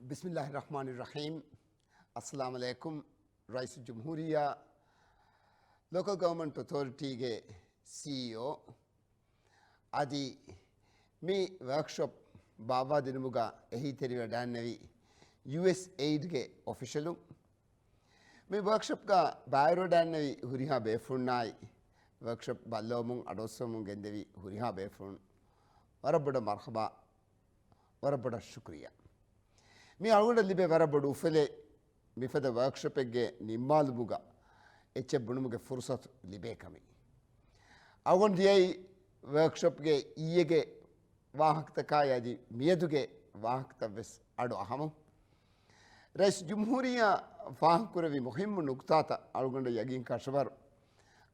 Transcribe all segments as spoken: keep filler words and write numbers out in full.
ބިސްމިއްލާހި ރަޙްމާނި ރަޙީމް. އައްސަލާމު ޢަލައިކުމް. ރައީސުލްޖުމްހޫރިއްޔާ، ލޯކަލް ގަވަރމަންޓް އޮތޯރިޓީގެ ސީއީއޯ އަދި މި ވަރކްޝޮޕް ބާއްވާދިނުމުގަ އެހީތެރިވެވަޑައިގެންނެވި ޔޫއެސްއެއިޑްގެ އޮފިޝަލުން، މި ވަރކްޝޮޕްގަ ބައިވެރިވެވަޑައިގެންނެވި ހުރިހާ ބޭފުޅުންނާއި، ވަރކްޝޮޕް ބައްލަވަމުން އަޑުއައްސަވަމުން ގެންދެވި ހުރިހާ ބޭފުޅުން ވަރަށް ބޮޑަށް މަރްޙަބާ، ވަރަށް ބޮޑަށް ޝުކުރިއްޔާ. މި އަޅުގަނޑަށް ލިބޭ ވަރަށް ބޮޑު އުފަލެއް މިފަދަ ވަރކްޝޮޕެއްގެ ނިންމާލުމުގަ އެއްޗެއް ބުނުމުގެ ފުރުޞަތު ލިބޭ ކަމީ. އަޅުގަނޑު ދިޔައީ ވަރކްޝޮޕްގެ އިއްޔެގެ ވާހަކަތަކާއި އަދި މިއަދުގެ ވާހަކަތައް ވެސް އަޑު އަހަމުން. ރައީސުލްޖުމްހޫރިއްޔާ ފާހަގަކުރެއްވި މުހިއްމު ނުކުތާތައް އަޅުގަނޑަށް ޔަގީން ކަށަވަރު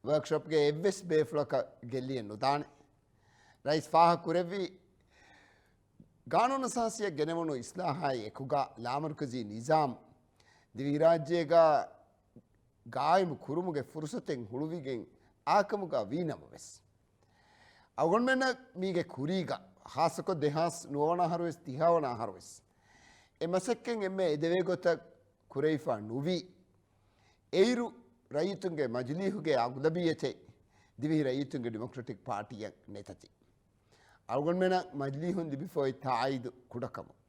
ވަރކްޝޮޕްގެ އެއްވެސް ބޭފުޅަކަށް ގެއްލިއެއް ނުދާނެ. ރައީސް ފާހަގަކުރެއްވީ، ގާނޫނުއަސާސީއަށް ގެނެވުނު އިސްލާހާއި އެކުގަ ލާމަރުކަޒީ ނިޒާމް ދިވެހިރާއްޖޭގަ ގާއިމު ކުރުމުގެ ފުރުޞަތެއް ހުޅުވިގެން އާކަމުގަ ވީނަމަވެސް، އަޅުގަނޑުމެންނަށް މީގެ ކުރީގަ، ޚާއްޞަކޮށް ދެހާސް ނުވަވަނަ އަހަރުވެސް ތިހާވަނަ އަހަރުވެސް، އެ މަސައްކަތް އެންމެ އެދެވޭ ގޮތަށް ކުރެވިފަ ނުވީ. އެއިރު ރައްޔިތުންގެ މަޖިލީހުގެ އަޣުލަބިއްޔަތެއް ދިވެހި ރައްޔިތުންގެ ޑިމޮކްރެޓިކް ޕާޓީއަށް ނެތަތީ. އަޅުގަނޑުމެނަށް މަޖިލީހުން ލިބިފައި ތާއީދު ކުޑަކަމުން.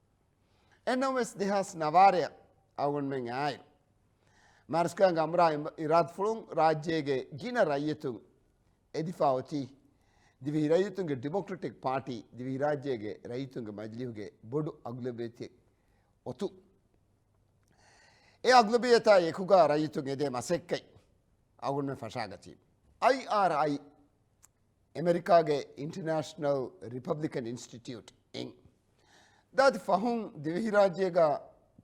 އެހެންނަމަވެސް ދެހާސް ނަވާރައަށް އަޅުގަނޑުމެން އާއިރު، މާރަސްކަލާނގެ އަމްރާ އިރާދަފުޅުން ރާއްޖޭގެ ގިނަ ރައްޔިތުން އެދިފަ އޮތީ ދިވެހި ރައްޔިތުންގެ ޑިމޮކްރެޓިކް ޕާޓީ ދިވެހިރާއްޖޭގެ ރައްޔިތުންގެ މަޖިލީހުގެ ބޮޑު އަޣުލަބިއްޔަތެއް އޮތުން. އެ އަޣުލަބިއްޔަތާ އެކުގަ ރައްޔިތުން އެދޭ މަސައްކަތް އަޅުގަނޑުމެން ފަށާގަތީ. އައިއާރްއައި، އެމެރިކާގެ އިންޓަރނޭޝަނަލް ރިޕަބްލިކަން އިންސްޓިޓިއުޓް އިން، ދާދި ފަހުން ދިވެހިރާއްޖޭގަ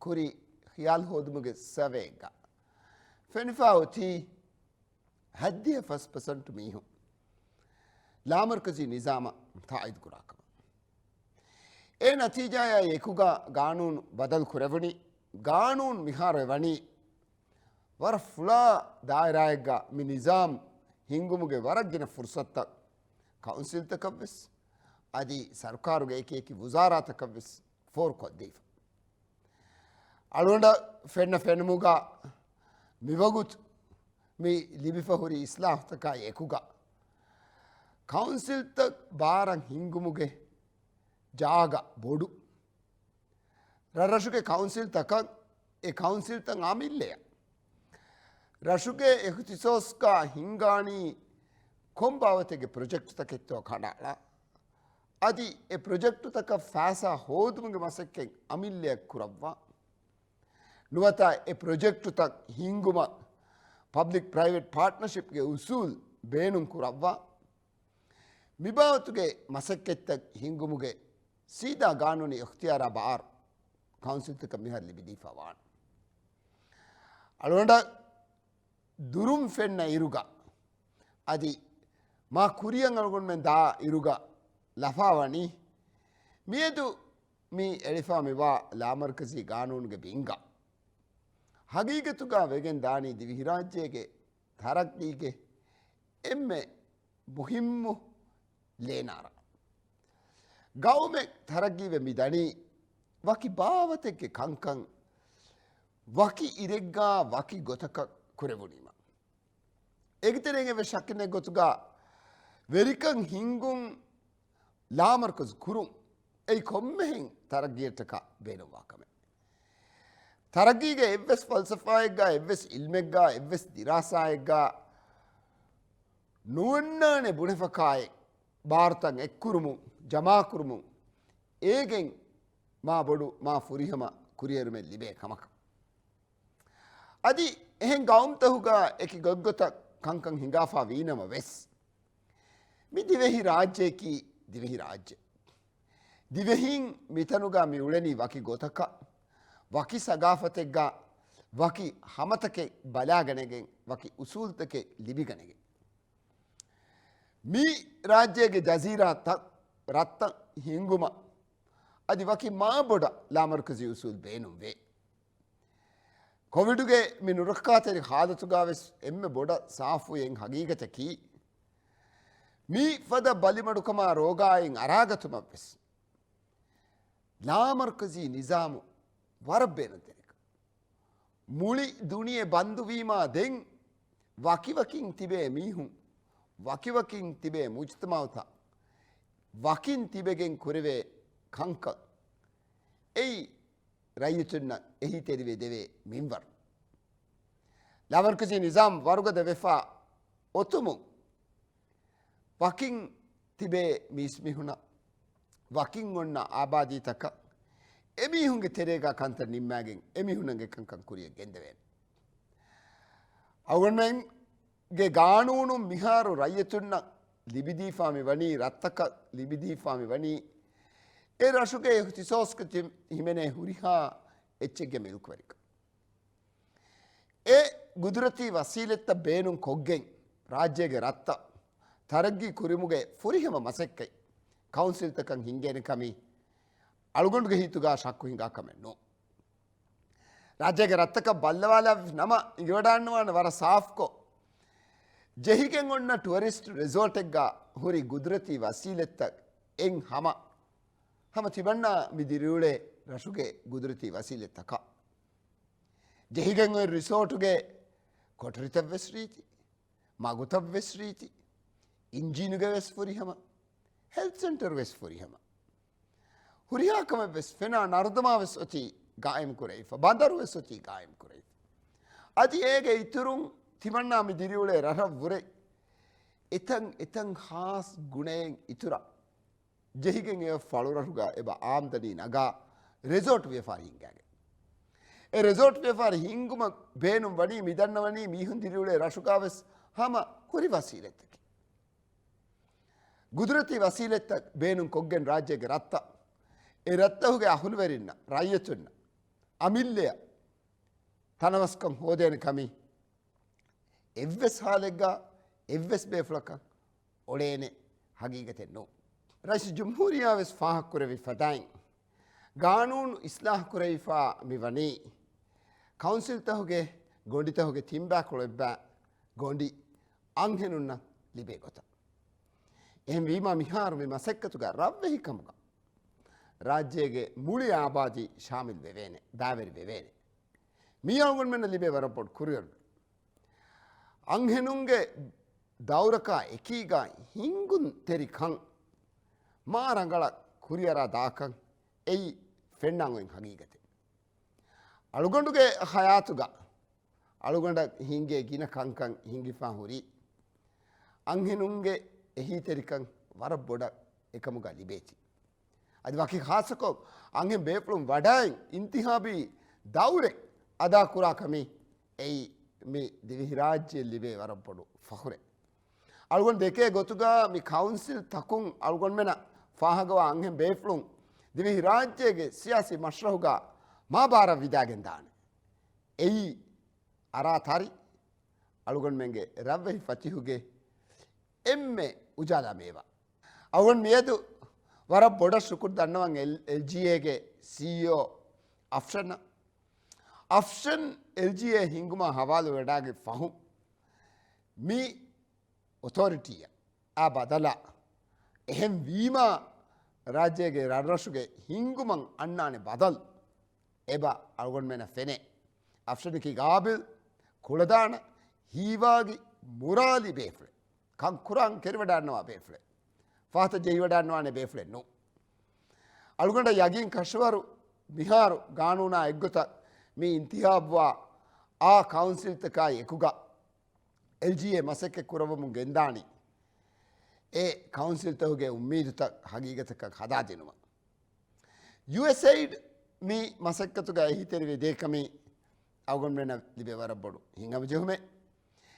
ކުރި ޚިޔާލު ހޯދުމުގެ ސަވޭއެއްގަ ފެނިފަ އޮތީ ހައްދިހަ ފަސް ޕަސެންޓް މީހުން ލާމަރުކަޒީ ނިޒާމަށް ތާއީދު ކުރާ ކަމަށް. އެ ނަތީޖާއާ އެކުގަ ގާނޫނު ބަދަލު ކުރެވުނީ. ގާނޫނު މިހާރު ވަނީ ވަރަށް ފުޅާ ދާއިރާއެއްގަ މި ނިޒާމް ހިންގުމުގެ ވަރަށް ގިނަ ފުރުސަތުތައް ކައުންސިލްތަކަށްވެސް، އަދި ސަރުކާރުގެ އެކި އެކި ވުޒާރާތަކަށްވެސް ފޯރުކޮށްދީފަ. އަޅުގަނޑަށް ފެންނަ ފެނުމުގަ މިވަގުތު މި ލިބިފަ ހުރި އިސްލާހުތަކާއި އެކުގަ ކައުންސިލްތައް ބާރަށް ހިންގުމުގެ ޖާގަ ބޮޑު. ރަށްރަށުގެ ކައުންސިލްތަކަށް އެ ކައުންސިލްތައް އަމިއްލަޔަށް ރަށުގެ އިޚްތިޞާޞްގަ ހިންގާނީ ކޮން ބާވަތެއްގެ ޕްރޮޖެކްޓްތަކެއްތޯ ކަނޑައަޅާ. އަދި އެ ޕްރޮޖެކްޓުތަކަށް ފައިސާ ހޯދުމުގެ މަސައްކަތް އަމިއްލަޔަށް ކުރައްވާ. ނުވަތަ އެ ޕްރޮޖެކްޓުތައް ހިންގުމަށް ޕަބްލިކް ޕްރައިވެޓް ޕާޓްނަޝިޕްގެ އުސޫލް ބޭނުން ކުރައްވާ. މިބާވަތުގެ މަސައްކަތްތައް ހިންގުމުގެ ސީދާ ގާނޫނީ އިޚްތިޔާރާ ބާރު ކައުންސިލްތަކަށް މިހާރު ލިބިދީފަ ވާނެ. އަޅުގަނޑަށް ދުރުން ފެންނަ އިރުގަ، އަދި މާ ކުރިއަށް އަޅުގަނޑުމެން ދާ އިރުގަ ލަފާވަނީ، މިއަދު މި އެޅިފާ މިވާ ލާމަރުކަޒީ ގާނޫނުގެ ބިންގަ ހަގީގަތުގަ ވެގެން ދާނީ ދިވެހިރާއްޖޭގެ ތަރައްގީގެ އެންމެ މުހިއްމު ލޭނާރާ. ގައުމެއް ތަރައްގީވެ މި ދަނީ ވަކި ބާވަތެއްގެ ކަންކަން ވަކި އިރެއްގާ ވަކި ގޮތަކަށް ކުރެވުނީމަ. އޭގެތެރެއިން އެއްވެސް ޝައްކެއް ނެތް ގޮތުގަ ވެރިކަން ހިންގުން، ލާމަރުކަޒު ކުރުން، އެއީ ކޮންމެހެން ތަރައްގީއަށްޓަކާ ބޭނުންވާ ކަމެއް. ތަރައްގީގެ އެއްވެސް ފަލްސަފާއެއްގަ، އެއްވެސް އިލްމެއްގަ، އެއްވެސް ދިރާސާއެއްގަ ނުވަންނާނެ ބުނެފަކާއެއް ބާރުތައް އެއްކުރުމުން، ޖަމާކުރުމުން އޭގެން މާ ބޮޑު، މާ ފުރިހަމަ ކުރިއެރުމެއް ލިބޭ ކަމަކަށް. އަދި އެހެން ގައުމުތަހުގަ އެކި ގޮތްގޮތަށް ކަންކަން ހިނގާފާ ވީނަމަ ވެސް، މި ދިވެހި ރާއްޖެއަކީ ދިވެހި ރާއްޖެ. ދިވެހީން މިތަނުގަ މި އުޅެނީ ވަކި ގޮތަކަށް، ވަކި ސަގާފަތެއްގަ، ވަކި ހަމަތަކެއް ބަލާގަނެގެން، ވަކި އުސޫލްތަކެއް ލިބިގަނެގެން. މި ރާއްޖޭގެ ޖަޒީރާތައް ރަށްތައް ހިންގުމަށް އަދި ވަކި މާ ބޮޑަށް ލާމަރުކަޒީ އުސޫލް ބޭނުންވޭ. ކޮވިޑުގެ މި ނުރައްކާތެރި ހާލަތުގަވެސް އެންމެ ބޮޑަށް ސާފުވި އެއް ހަގީގަތަކީ، މި ފަދަ ބަލިމަޑުކަމާ ރޯގާއިން އަރާގަތުމަށްވެސް ލާމަރުކަޒީ ނިޒާމު ވަރަށް ބޭނުންތެރިކަން. މުޅި ދުނިޔެ ބަންދުވީމާ ދެން ވަކިވަކިން ތިބޭ މީހުން، ވަކިވަކިން ތިބޭ މުޖުތަމަޢުތައް ވަކިން ތިބެގެން ކުރެވޭ ކަންކަން. އެއީ ރައްޔިތުންނަށް އެހީތެރިވެ ދެވޭ މިންވަރު. ލާމަރުކަޒީ ނިޒާމް ވަރުގަދަ ވެފަ އޮތުމުން ވަކިން ތިބޭ މީސްމީހުނަށް، ވަކިން އޮންނަ އާބާދީތަކަށް އެމީހުންގެ ތެރޭގަ ކަންތައް ނިންމާގެން އެމީހުންނަށް އެކަންކަން ކުރިއަށް ގެންދެވޭނެ. އަޅުގަނޑުމެންގެ ގާނޫނުން މިހާރު ރައްޔިތުންނަށް ލިބިދީފާ މި ވަނީ، ރަށްތަކަށް ލިބިދީފާ މި ވަނީ، އެ ރަށުގެ އިޚްތިޞާޞްކޮށް ތި-، ހިމެނޭ ހުރިހާ އެއްޗެއްގެ މިލްކުވެރިކަން. އެ ގުދުރަތީ ވަސީލަތްތައް ބޭނުން ކޮށްގެން، ރާއްޖޭގެ ރަށްތައް ތަރައްގީ ކުރުމުގެ ފުރިހަމަ މަސައްކަތް ކައުންސިލްތަކަށް ހިންގޭނެ ކަމީ އަޅުގަނޑުގެ ހިތުގަ ޝައްކު ހިނގާ ކަމެއް ނޫން. ރާއްޖޭގެ ރަށްތަކަށް ބައްލަވާލާ ނަމަ އިނގިވަޑާންނަވާނެ ވަރަށް ސާފްކޮށް، ޖެހިގެން އޮންނަ ޓުއަރިސްޓް ރިސޯޓެއްގަ ހުރި ގުދުރަތީ ވަސީލަތްތައް އެއް ހަމަ، ހަމަ ތިމަންނަ މި ދިރިއުޅޭ ރަށުގެ ގުދުރަތީ ވަސީލަތްތަކަށް. ޖެހިގެން އޮތް ރިސޯޓުގެ ކޮޓަރިތައް ވެސް ރީތި، މަގުތައް ވެސް ރީތި، އިންޖީނުގެ ވެސް ފުރިހަމަ، ހެލްތު ސެންޓަރު ވެސް ފުރިހަމަ. ހުރިހާ ކަމެއް ވެސް ފެނާ ނަރުދަމާ ވެސް އޮތީ ގާއިމް ކުރެވިފަ، ބަނދަރު ވެސް އޮތީ ގާއިމް ކުރެވިފަ. އަދި އޭގެ އިތުރުން ތިމަންނާ މި ދިރިއުޅޭ ރަށަށް ވުރެ އެތަން އެތަން ޚާއްޞަ ގުނައެއް އިތުރަށް ޖެހިގެން އެ ފަޅުރަށުގަ އެބަ އާމްދަނީ ނަގާ ރެސޯޓް ވިޔަފާރި ހިންގާގެން. އެ ރެސޯޓް ވިޔަފާރި ހިންގުމަށް ބޭނުން ވަނީ މި ދަންނަވަނީ މީހުން ދިރިއުޅޭ ރަށުގަ ވެސް ހަމަ ހުރި ވަސީލަތްތަކެއް. ގުދުރަތީ ވަސީލަތްތައް ބޭނުން ކޮށްގެން ރާއްޖޭގެ ރަށްތައް، އެ ރަށްތަހުގެ އަހުލުވެރިންނަށް، ރައްޔިތުންނަށް، އަމިއްލަޔަށް ތަނަވަސްކަން ހޯދޭނެ ކަމީ އެއްވެސް ހާލެއްގަ އެއްވެސް ބޭފުޅަކަށް އޮޅޭނެ ހަގީގަތެއް ނޫން. ރައީސުލްޖުމްހޫރިއްޔާ ވެސް ފާހަގަކުރެއްވި ފަދައިން، ގާނޫނު އިސްލާހު ކުރެވިފާ މި ވަނީ، ކައުންސިލްތަހުގެ ގޮނޑިތަހުގެ ތިންބައި ކުޅެއްބައި ގޮނޑި އަންހެނުންނަށް ލިބޭ ގޮތަށް. އެހެންވީމާ، މިހާރު މި މަސައްކަތުގަ ރަށްވެހިކަމުގަ ރާއްޖޭގެ މުޅި އާބާދީ ޝާމިލް ވެވޭނެ، ބައިވެރި ވެވޭނެ. މީ އަޅުގަނޑުމެންނަށް ލިބޭ ވަރަށް ބޮޑު ކުރިއެރުމެއް. އަންހެނުންގެ ދައުރަކާ އެކީގަ ހިންގުންތެރިކަން މާ ރަނގަޅަށް ކުރިއަރާ ދާކަން އެއީ ފެންނާން އޮތް ހަގީގަތެއް. އަޅުގަނޑުގެ ހަޔާތުގަ އަޅުގަނޑަށް ހިނގޭ ގިނަ ކަންކަން ހިނގިފާ ހުރީ އަންހެނުންގެ އެހީތެރިކަން ވަރަށް ބޮޑަށް އެކަމުގަ ލިބޭތީ. އަދި ވަކި ޚާއްޞަކޮށް، އަންހެން ބޭފުޅުން ވަޑައިން އިންތިހާބީ ދައުރެއް އަދާކުރާ ކަމީ އެއީ މި ދިވެހިރާއްޖެއަށް ލިބޭ ވަރަށް ބޮޑު ފަޚުރެއް. އަޅުގަނޑު ދެކޭ ގޮތުގަ މި ކައުންސިލް ތަކުން އަޅުގަނޑުމެނަށް ފާހަގަވާ އަންހެން ބޭފުޅުން ދިވެހިރާއްޖޭގެ ސިޔާސީ މަޝްރަހުގަ މާ ބާރަށް ވިދާގެން ދާނެ. އެއީ އަރާ ތަރި އަޅުގަނޑުމެންގެ ރަށްވެހި ފަތިހުގެ އެންމެ އުޖާލާ މޭވާ. އަޅުގަނޑު މިއަދު ވަރަށް ބޮޑަށް ޝުކުރު ދަންނަވަން އެލް-، އެލްޖީއޭގެ ސީއީއޯ އަފްޝަންއަށް. އަފްޝަން އެލްޖީއޭ ހިންގުމާ ހަވާލު ވެޑާގެ ފަހުން މި އޮތޯރިޓީއަށް އާ ބަދަލާ، އެހެން ވީމާ ރާއްޖޭގެ ރަށްރަށުގެ ހިންގުމަށް އަންނާނެ ބަދަލު އެބަ އަޅުގަނޑުމެނަށް ފެނޭ. އަފްޝަނަކީ ގާބިލް، ކުޅަދާނަ، ހީވާގި، މުރާލި ބޭފުޅެއް. ކަން ކުރާން ކެރިވަޑާންނަވާ ބޭފުޅެއް. ފާތަށް ޖެހިވަޑާންނަވާނެ ބޭފުޅެއް ނޫން. އަޅުގަނޑަށް ޔަގީން ކަށަވަރު މިހާރު ގާނޫނާ އެއްގޮތަށް މި އިންތިހާބުވާ އާ ކައުންސިލްތަކާއި އެކުގަ އެލްޖީއޭ މަސައްކަތް ކުރައްވަމުން ގެންދާނީ އެ ކައުންސިލްތަކުގެ އުއްމީދުތައް ހަގީގަތަކަށް ހަދާދިނުމަށް. ޔޫއެސްއެއިޑް މި މަސައްކަތުގަ އެހީތެރިވެ ދޭކަމީ އަޅުގަނޑުމެންނަށް ލިބޭ ވަރަށް ބޮޑު ހިތްހަމަޖެހުމެއް.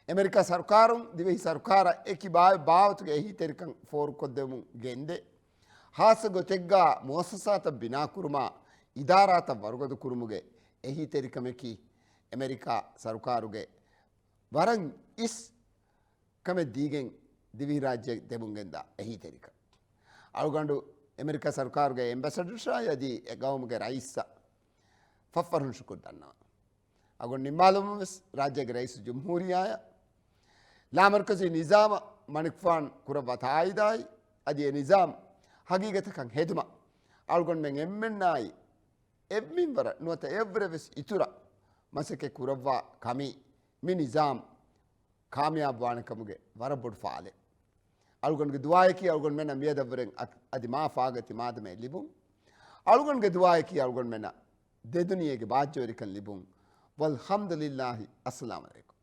އެމެރިކާ ސަރުކާރުން ދިވެހި ސަރުކާރަށް އެކި ބާ-، ބާވަތުގެ އެހީތެރިކަން ފޯރުކޮށްދެމުން ގެންދޭ. ހާއްސަ ގޮތެއްގަ މުއައްސަސާތައް ބިނާކުރުމާ، އިދާރާތައް ވަރުގަދަ ކުރުމުގެ އެހީތެރިކަމަކީ އެމެރިކާ ސަރުކާރުގެ ވަރަށް އިސް ކަމެއް ދީގެން ދިވެހިރާއްޖެ ދެމުންގެންދާ އެހީތެރިކަން. އަޅުގަނޑު އެމެރިކާ ސަރުކާރުގެ އެމްބެސެޑަރަށާއި އަދި އެ ގައުމުގެ ރައީސަށް ފަށްފަށުން ޝުކުރު ދަންނަވަން. އަޅުގަނޑު ނިންމާލުމުން ވެސް ރާއްޖޭގެ ރައީސުލްޖުމްހޫރިއްޔާއަށް ލާމަރުކަޒީ ނިޒާމަށް މަނިކުފާނު ކުރައްވާ ތާއީދާއި އަދި އެ ނިޒާމް ހަގީގަތަކަށް ހެދުމަށް އަޅުގަނޑުމެން އެންމެންނާއި އެއްމިންވަރަށް ނުވަތަ އެއަށްވުރެ ވެސް އިތުރަށް މަސައްކަތް ކުރައްވާ ކަމީ މި ނިޒާމް ކާމިޔާބު ވާނެ ކަމުގެ ވަރަށް ބޮޑު ފާލެއް. އަޅުގަނޑުގެ ދުޢާއަކީ އަޅުގަނޑުމެންނަށް މިއަދަށްވުރެން އަތް-، އަދި މާ ފާގަތި މާދަމޭ ލިބުން. އަޅުގަނޑުގެ ދުޢާއަކީ އަޅުގަނޑުމެންނަށް ދެދުނިޔޭގެ ބާއްޖަވެރިކަން ލިބުން. ވަލްޙަމްދުލިއްލާހި. އައްސަލާމު ޢަލައިކުމް.